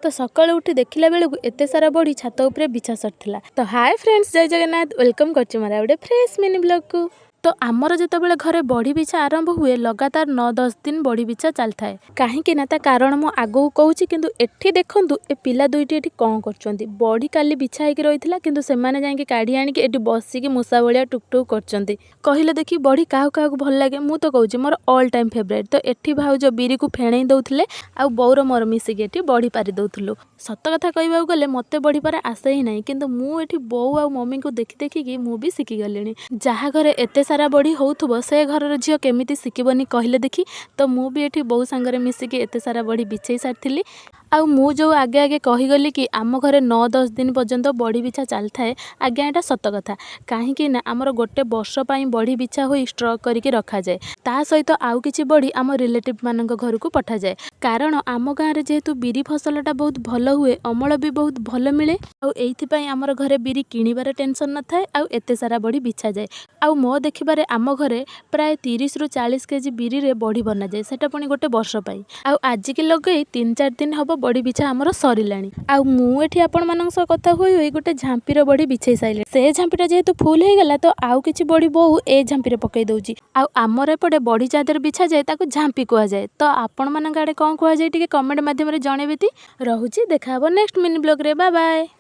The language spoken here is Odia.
ତ ସକାଳୁ ଉଠି ଦେଖିଲା ବେଳକୁ ଏତେ ସାରା ବଢ଼ି ଛାତ ଉପରେ ବିଛା ସରିଥିଲା। ତ ହାଏ ଫ୍ରେଣ୍ଡସ୍, ଜୟ ଜଗନ୍ନାଥ। Welcome କରୁଛି ମୋର ଆଉ ଗୋଟେ ଫ୍ରେଶ୍ ମିନି ବ୍ଲଗ୍କୁ। ତ ଆମର ଯେତେବେଳେ ଘରେ ବଢ଼ି ବିଛା ଆରମ୍ଭ ହୁଏ, ଲଗାତାର 9-10 ଦିନ ବଢ଼ି ବିଛା ଚାଲିଥାଏ। କାହିଁକି ନା ତା କାରଣ ମୁଁ ଆଗକୁ କହୁଛି। କିନ୍ତୁ ଏଠି ଦେଖନ୍ତୁ, ଏ ପିଲା ଦୁଇଟି ଏଠି କ'ଣ କରୁଛନ୍ତି। ବଢ଼ି କାଲି ବିଛା ହେଇକି ରହିଥିଲା, କିନ୍ତୁ ସେମାନେ ଯାଇକି କାଢ଼ି ଆଣିକି ଏଠି ବସିକି ମୂଷା ଭଳିଆ ଟୁକ୍ ଟୁକ୍ କରୁଛନ୍ତି। କହିଲେ ଦେଖି, ବଢ଼ି କାହାକୁ କାହାକୁ ଭଲ ଲାଗେ? ମୁଁ ତ କହୁଛି, ମୋର ଅଲ୍ ଟାଇମ୍ ଫେଭରାଇଟ୍। ତ ଏଠି ଭାଉଜ ବିରିକୁ ଫେଣେଇ ଦେଉଥିଲେ ଆଉ ବୋଉର ମୋର ମିଶିକି ଏଠି ବଢ଼ି ପାରି ଦେଉଥିଲୁ। ସତ କଥା କହିବାକୁ ଗଲେ ମୋତେ ବଢ଼ି ପାରା ଆସେ ହିଁ ନାହିଁ, କିନ୍ତୁ ମୁଁ ଏଠି ବୋଉ ଆଉ ମମିଙ୍କୁ ଦେଖି ଦେଖିକି ମୁଁ ବି ଶିଖିଗଲିଣି। ଯାହା ଘରେ ଏତେ ସାରା ବଢ଼ି ହେଉଥିବ, ସେ ଘରର ଝିଅ କେମିତି ଶିଖିବନି, କହିଲେ ଦେଖି? ତ ମୁଁ ବି ଏଠି ବୋଉ ସାଙ୍ଗରେ ମିଶିକି ଏତେ ସାରା ବଢ଼ି ବିଛେଇ ସାରିଥିଲି। ଆଉ ମୁଁ ଯେଉଁ ଆଗେ ଆଗେ କହିଗଲି କି ଆମ ଘରେ 9-10 ଦିନ ପର୍ଯ୍ୟନ୍ତ ବଢ଼ି ବିଛା ଚାଲିଥାଏ, ଆଜ୍ଞା, ଏଇଟା ସତ କଥା। କାହିଁକି ନା ଆମର ଗୋଟେ ବର୍ଷ ପାଇଁ ବଢ଼ି ବିଛା ହୋଇ ଷ୍ଟକ୍ କରିକି ରଖାଯାଏ। ତା ସହିତ ଆଉ କିଛି ବଢ଼ି ଆମ ରିଲେଟିଭ୍ ମାନଙ୍କ ଘରକୁ ପଠାଯାଏ। କାରଣ ଆମ ଗାଁରେ ଯେହେତୁ ବିରି ଫସଲଟା ବହୁତ ଭଲ ହୁଏ, ଅମଳ ବି ବହୁତ ଭଲ ମିଳେ। ଆଉ ଏଇଥିପାଇଁ ଆମର ଘରେ ବିରି କିଣିବାର ଟେନସନ୍ ନଥାଏ ଆଉ ଏତେ ସାରା ବଢ଼ି ବିଛାଯାଏ। ଆଉ ମୋ ଦେଖିବାରେ ଆମ ଘରେ ପ୍ରାୟ 30ରୁ 40 କେଜି ବିରିରେ ବଢ଼ି ବନାଯାଏ, ସେଟା ପୁଣି ଗୋଟେ ବର୍ଷ ପାଇଁ। ଆଉ ଆଜିକି ଲଗେଇ 3-4 ଦିନ ହେବ ବଢ଼ି ବିଛା ଆମର ସରିଲାଣି। ଆଉ ମୁଁ ଏଠି ଆପଣମାନଙ୍କ ସହ କଥା ହୋଇ ହୋଇ ଗୋଟେ ଝାମ୍ପିର ବଢ଼ି ବିଛେଇ ସାରିଲିଣି। ସେ ଝାମ୍ପିଟା ଯେହେତୁ ଫୁଲ୍ ହେଇଗଲା, ତ ଆଉ କିଛି ବଢ଼ି ବୋଉ ଏ ଝାମ୍ପିରେ ପକେଇ ଦେଉଛି। ଆଉ ଆମର ଏପଟେ ବଢ଼ି ଯାହା ଦେହରେ ବିଛାଯାଏ, ତାକୁ ଝାମ୍ପି କୁହାଯାଏ। ତ ଆପଣମାନଙ୍କ ଆଡ଼େ କ'ଣ କୁହାଯାଏ, ଟିକେ କମେଣ୍ଟ ମାଧ୍ୟମରେ ଜଣେଇବେ ତି। ରହୁଛି, ଦେଖା ହେବ ନେକ୍ସଟ ମିନି ବ୍ଲଗ୍ରେ। Bye bye.